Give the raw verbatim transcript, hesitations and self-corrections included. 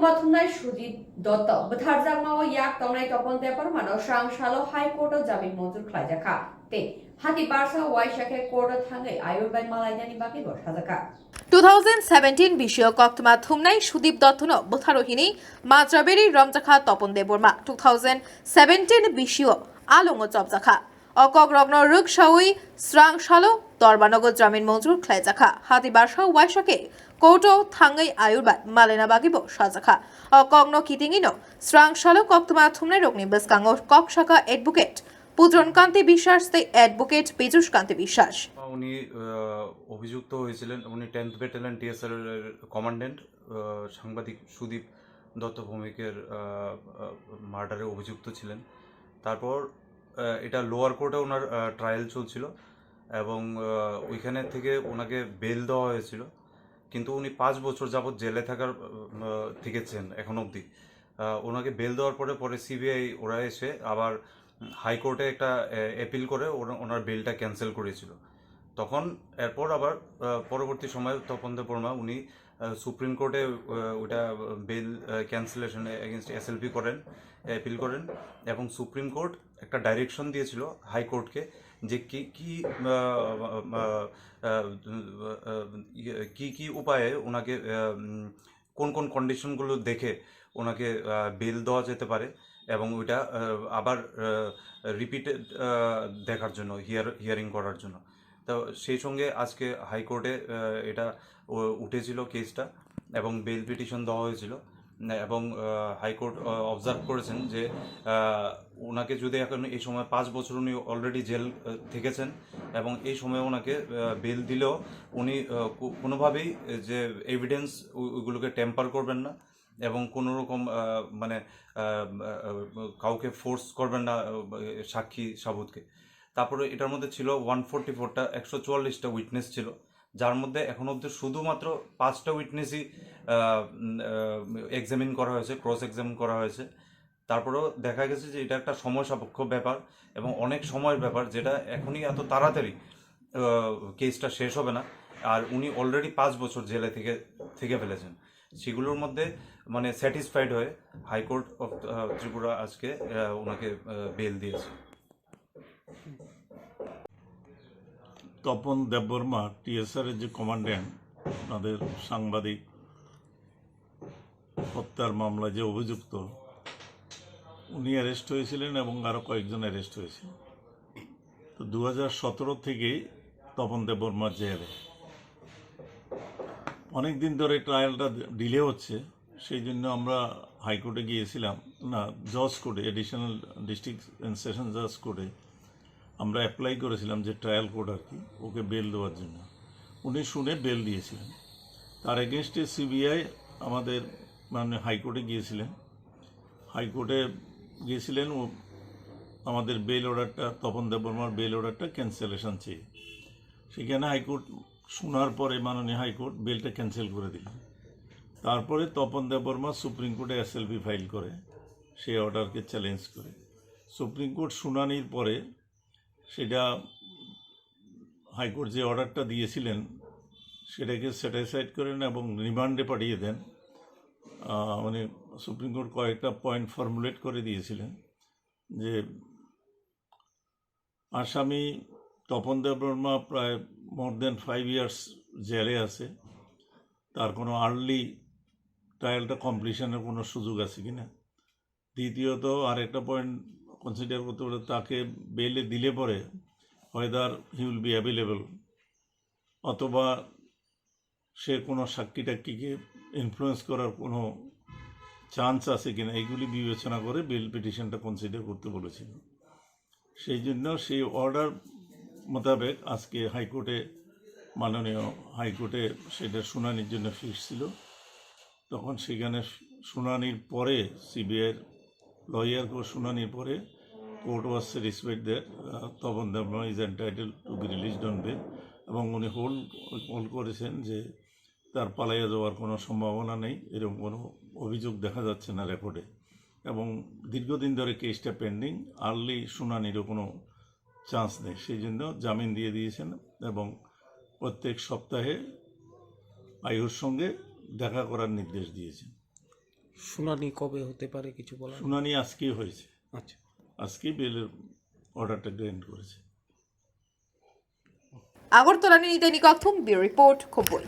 Koktwma thumnai Sudip Dotto bwtharjakmao yak tongnai Topon Debbarmano srang salo High Court-o jamin monjur khlaijakha tei hati barsa waisa khe court-o thangwi ayur bai malainani bagwibo sajakha. Two thousand seventeen bisio koktwma thumnai Sudip Dottono bwtharo hinwi majraberi romjakha Topon Debbarma. Two thousand seventeen bisio alongo chopjakha. O kokrokno rwksawi srang salo Darbanogo jamin monjur khlaijakha. Hati barsa waisa khe court-o thangwi ayur bai malaina bagwibo sajakha. O kokno kitingino srang salo koktwma thumnairokni bwskango kok saka advocate Pudron Kanti Biswas tei advocate Pijus Kanti Biswas. উনি আহ, অভিযুক্ত হয়েছিলেন, উনি tenth battalion TSR এর কমান্ড্যান্ট, আহ, সাংবাদিক সুদীপ দত্ত ভৌমিকের মার্ডারে অভিযুক্ত ছিলেন। তারপর আহ, এটা লোয়ার কোর্টে ওনার ট্রায়াল চলছিল এবং আহ, ওইখানে থেকে ওনাকে বেল দেওয়া হয়েছিল, কিন্তু উনি পাঁচ বছর যাবৎ জেলে থাকার আহ, থেকেছেন এখন অবধি। আহ, ওনাকে বেল দেওয়ার পরে পরে সিবিআই ওরা এসে আবার হাইকোর্টে একটা অ্যাপিল করে ওরা- ওনার বেলটা ক্যান্সেল করেছিল। তখন এরপর আবার আহ, পরবর্তী সময়ে তপন দেববর্মা উনি আহ, সুপ্রিম কোর্টে আহ, ওটা বেল ক্যান্সেলেশন এগেনস্ট এসএলপি করেন, অ্যাপিল করেন এবং সুপ্রিম কোর্ট একটা ডাইরেকশন দিয়েছিল হাইকোর্টকে যে কি কি আহ, আহ, আহ, আহ, ইয়ে, কি কি উপায়ে ওনাকে আহ, উম, কোন কোন কন্ডিশনগুলো দেখে ওনাকে বেল দেওয়া যেতে পারে এবং ওইটা আহ, আবার রিপিটেড দেখার জন্য, হিয়ার হিয়ারিং করার জন্য। তো সেই সঙ্গে আজকে হাইকোর্টে আহ, এটা উ- উঠেছিল কেসটা এবং বেল পিটিশন দেওয়া হয়েছিল। এবং হাইকোর্ট অবজার্ভ করেছেন যে আহ, ওনাকে যদি এখন এই সময় পাঁচ বছর উনি অলরেডি জেল আহ, থেকেছেন এবং এই সময় ওনাকে বেল দিলেও উনি আহ, কো- কোনোভাবেই যে এভিডেন্স ওইগুলোকে ট্যাম্পার করবেন না এবং কোনো রকম আহ, মানে আহ, আহ, কাউকে ফোর্স করবেন না আহ, সাক্ষী সাবুতকে। তারপরে এটার মধ্যে ছিল ওয়ান ফোর্টি ফোরটা, একশো চুয়াল্লিশটা উইটনেস ছিল, যার মধ্যে এখন অবধি শুধুমাত্র পাঁচটা উইটনেসই এক্সামিন করা হয়েছে, ক্রস এক্সামিন করা হয়েছে। তারপরেও দেখা গেছে যে এটা একটা সময় সাপেক্ষ ব্যাপার এবং অনেক সময়ের ব্যাপার, যেটা এখনই এত তাড়াতাড়ি কেসটা শেষ হবে না। আর উনি অলরেডি পাঁচ বছর জেলে থেকে থেকে ফেলেছেন। সেগুলোর মধ্যে মানে স্যাটিসফাইড হয়ে হাইকোর্ট অফ ত্রিপুরা আজকে আহ, ওনাকে বেল দিয়েছে। তপন দেববর্মা, টিএসআর এর যে কমান্ড্যান্ট, তাদের সাংবাদিক হত্যার মামলায় যে অভিযুক্ত, উনি অ্যারেস্ট হয়েছিলেন এবং আরও কয়েকজন অ্যারেস্ট হয়েছে। তো দু হাজার সতেরো থেকেই তপন দেববর্মা জেলে। অনেক দিন ধরে ট্রায়ালটা ডিলে হচ্ছে, সেই জন্য আমরা হাইকোর্টে গিয়েছিলাম, না, জজ কোর্টে, অ্যাডিশনাল ডিস্ট্রিক্ট অ্যান্ড সেশন জজ কোর্টে আমরা অ্যাপ্লাই করেছিলাম যে ট্রায়াল কোর্ট আর কি, ওকে বেল দেওয়ার জন্য। উনি শুনে বেল দিয়েছিলেন। তার এগেনস্টে সিবিআই আমাদের মানে হাইকোর্টে গিয়েছিলেন, হাইকোর্টে গিয়েছিলেন, ও আমাদের বেল অর্ডারটা, তপন দেববর্মার বেল অর্ডারটা ক্যান্সেলেশন চেয়ে। সেখানে হাইকোর্ট শোনার পরে মাননীয় হাইকোর্ট বেলটা ক্যান্সেল করে দিলেন। তারপরে তপন দেববর্মা সুপ্রিম কোর্টে এসএলপি ফাইল করে, সেই অর্ডারকে চ্যালেঞ্জ করে। সুপ্রিম কোর্ট শুনানির পরে সেটা হাইকোর্ট যে অর্ডারটা দিয়েছিলেন সেটাকে সেট অ্যাসাইড করেন এবং রিমান্ডে পাঠিয়ে দেন। আহ, মানে সুপ্রিম কোর্ট কয়েকটা পয়েন্ট ফর্মুলেট করে দিয়েছিলেন যে আসামি তপন দেববর্মা প্রায় মোর দেন ফাইভ ইয়ার্স জেলে আছে, তার কোনো আর্লি ট্রায়ালটা কমপ্লিশনের কোনো সুযোগ আছে কিনা। দ্বিতীয়ত আরেকটা পয়েন্ট কনসিডার করতে পারে, তাকে বেলে দিলে পরে whether he will be available অথবা সে কোনো সাক্ষী টাক্ষীকে ইনফ্লুয়েন্স করার কোনো চান্স আছে কিনা, এগুলি বিবেচনা করে বেল পিটিশনটা কনসিডার করতে বলেছিল। সেই জন্য সেই অর্ডার মোতাবেক আজকে হাইকোর্টে, মাননীয় হাইকোর্টে সেটা শুনানির জন্য ফিক্স ছিল। তখন সেখানে শুনানির পরে সিবিআইর লয়ার শুনানির পরে court was satisfied that uh, Tapan Debbarma is entitled to be released on bail এবং উনি হোল্ড হোল্ড করেছেন যে তার পালাইয়া যাওয়ার কোনো সম্ভাবনা নেই, এরকম কোনো অভিযোগ দেখা যাচ্ছে না রেকর্ডে। এবং দীর্ঘদিন ধরে কেসটা পেন্ডিং, আর্লি শুনানিরও কোনো চান্স নেই, সেই জন্য জামিন দিয়ে দিয়েছেন এবং প্রত্যেক সপ্তাহে আয়ুর সঙ্গে দেখা করার নির্দেশ দিয়েছেন। শুনানি কবে হতে পারে কিছু বলা? শুনানি আজকেই হয়েছে। আচ্ছা। আজকেই বেলের অর্ডারটা গ্র্যান্ট করেছে। Agartala ni Nitani Kokthung, Bureau Report, Khoboi.